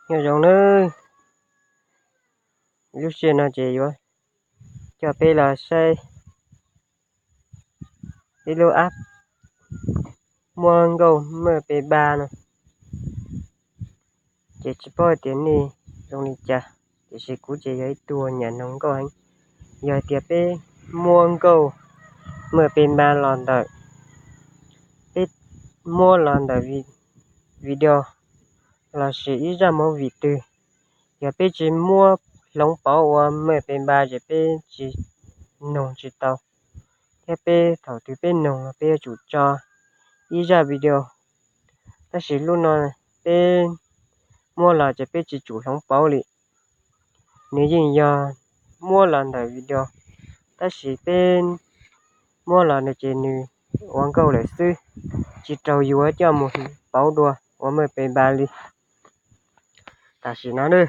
Nyob zoo nawb, lub sij hawm no ces yuav coj peb los saib ib lub app muab nkauj maj pes npas no, ces tsis paub hais tias nej zoo li cas, tiam sis kuv ces yog ib tug uas nyiam mloog nkauj heev. Yog hais tias peb muab nkauj maj pes npas los ntawm, peb muab los ntawm vi, video lossis ib zaj movie twg, yog peb tsis muab hloov pauv ua maj pes npas ces peb tsis, mloog tsis tau, thiab peb thaum twg peb mloog peb yuav tsum tso ib zaj video. Tab sis lub no peb muab los ces peb tsis tsum hloov pauv li, nws yeej yog muab los ntawm video, tab sis peb muab los no ces nws ua nkauj lawm xwb, tsis raug yuav coj mus pauv dua ua maj pes npas li. Tam sim no na,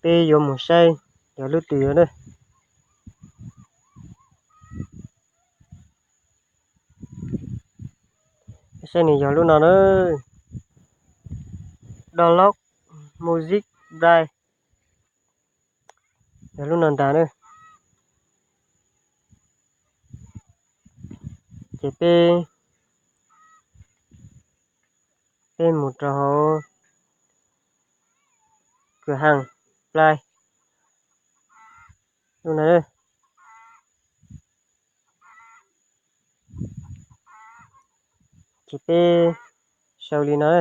peb yuav mus saib yog lub twg no na. Saib nws yog lub no na, Download Music Play, yog lub no ntag na. Ces peb, peb mus rau hauv kwv ha Play lub no, ces peb sau li no.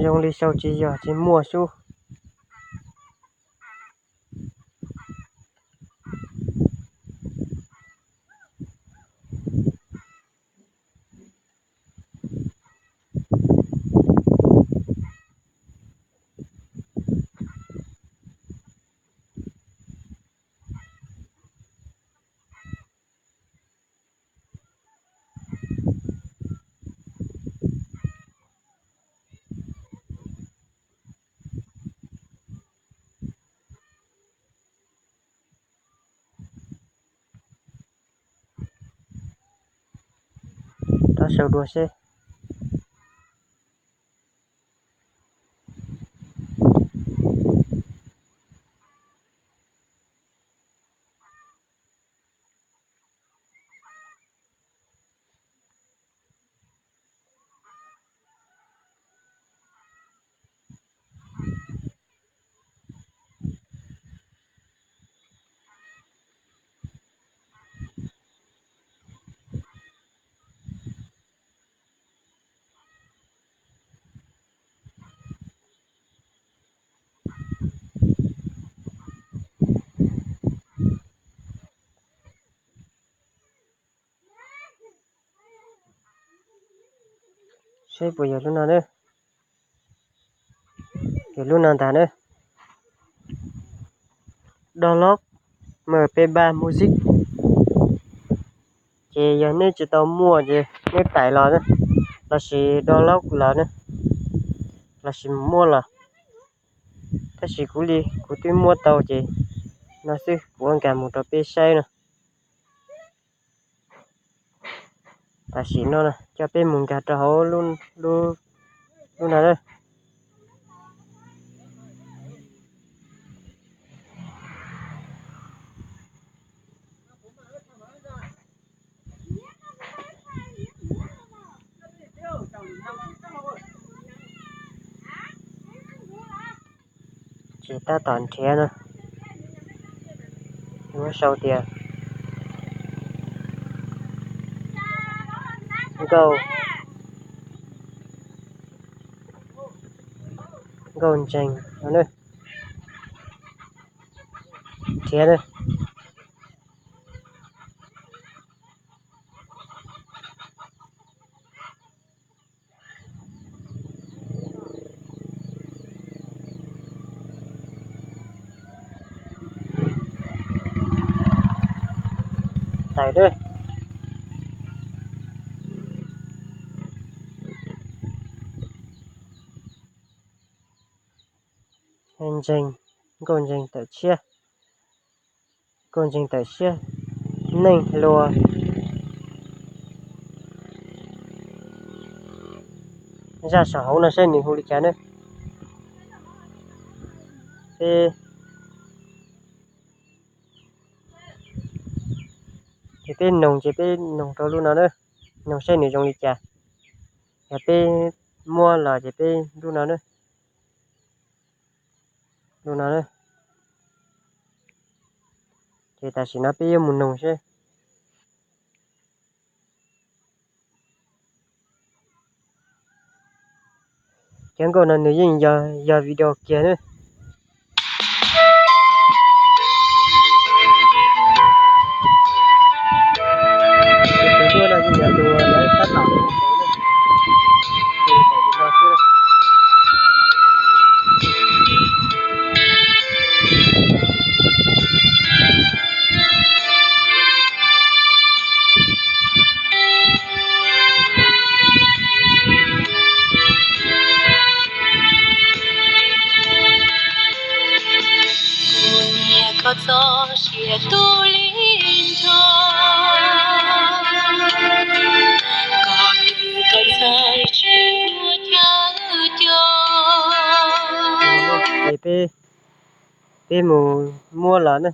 Zoo li sau tsis yog tsis muaj sub. Rov sau dua seb. Seb puas yog lub no na. Yog lub no ntag na. Download MP ba music. Ces yog nej tsis tau muaj ces nej tải los na, lossis download los na, lossis mus muaj los. Tab sis kuv li kuv twb muaj tau ces no xwb kuv ua nkag mus rau peb saib no. Tam sim no coj peb mus nkag rau hauv lub no na. Ces tab tom nrhiav no, yuav sau tias Nkauj, Nkauj Ntseeg no na. Nrhiav na. Tawm na. Ntseeg, Nkauj Ntseeg tawm tshiab, Nkauj Ntseeg tawm tshiab, neeg hluas. Zaj saum hauv no saib nws hu li cas na. Peb, ces peb noog ces peb noog rau lub no na, noog saib nws zoo li cas. Yog peb muab los ces peb lub no na, lub no na. Ces tam sim no peb yuav mus noog seb. Cov nkauj no nws yeej yog, yog video kiag na. Tus duab no yeej yog tus lawv tab tom, tus tawm li no xwb. Kuv niam koj txoj sia tu li nrog, koj twb koj ntxhais tsis muaj chaw coj. Ces peb, peb mus muab los na,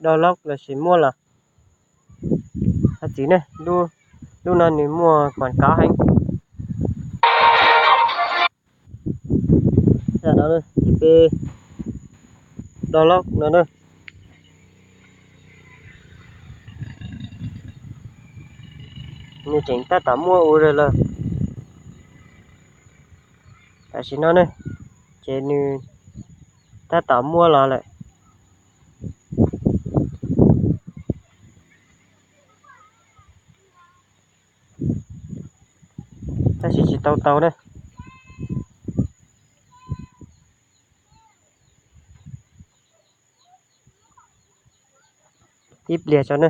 download lossis muab los. Hais txwv ne, lub no nws muaj quảng cáo heev. Zaj no ces peb download no na. Nws tseem tab tom muab ua lawm. Tam sim no ne, ces nws tab tom muab los lawm. Tab sis tsis tau tau na. Ib pliag tso na.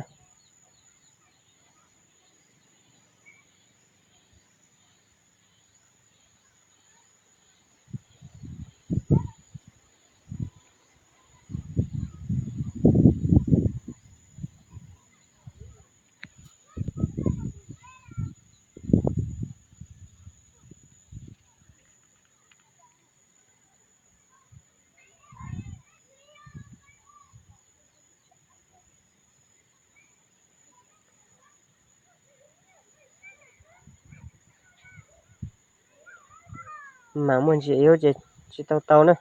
Mam muaj ntsis yuav ces tsis tau tau na.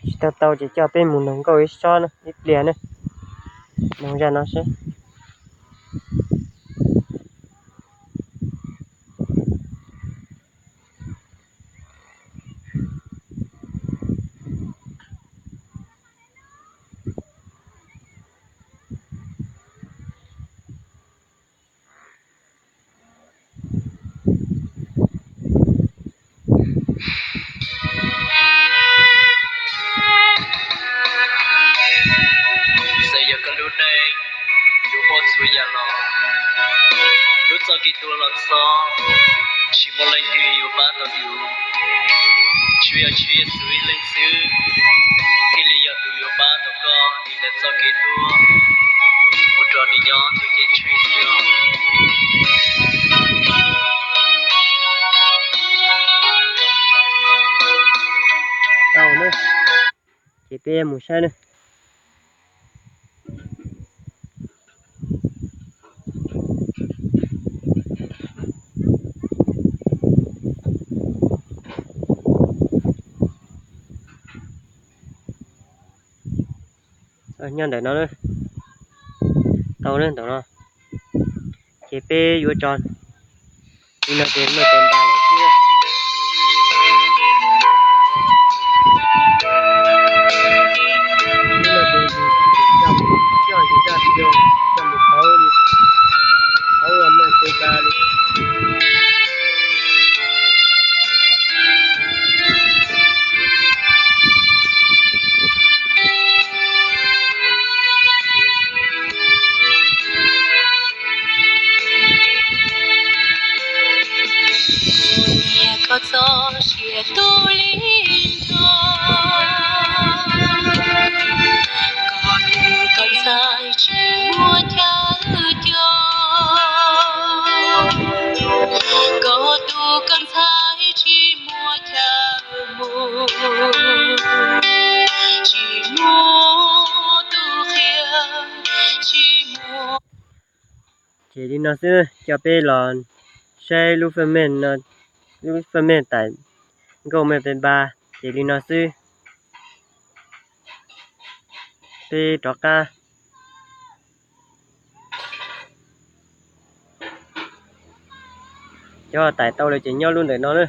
Tsis tau tau ces coj peb mus noog nkauj ib tsob na, ib pliag na. Noog zaj no seb. Kev tuag los txog, tsis muaj leej twg yuav pab tau yus, tsuas yog Tswv Yexus ib leeg xwb thiaj li yog tus yuav pab tau koj dim ntawm txoj kev tuag mus rau nws nyob tus ceeb tsheej xwb os. Tau na, ces peb mus saib na. Nyob ntawm no, tau ntawm no, ces peb yuav tso li no ces muaj tes npas lawm xwb. Hnub no ces yus coj yus zaj video coj mus pauv li, pauv ua muaj tes npas li. Niam koj txoj sia tu li nrog, koj tus koj ntxhais tsis muaj chaw coj, koj tus koj ntxhais tsis muaj chaw mus, tsis muaj tus qhia, tsis muaj. Ces li no xwb, coj peb los saib lub faj mej, lub faj mej tais nkauj mej pes npas ces li no xwb. Peb rov qab, cov tais tau lawm ces nyob lub ntawm no na.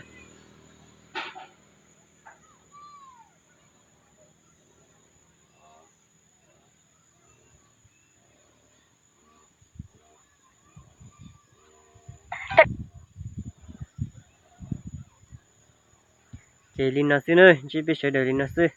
Ces li no xwb na, ntsib peb sawv daws li no xwb.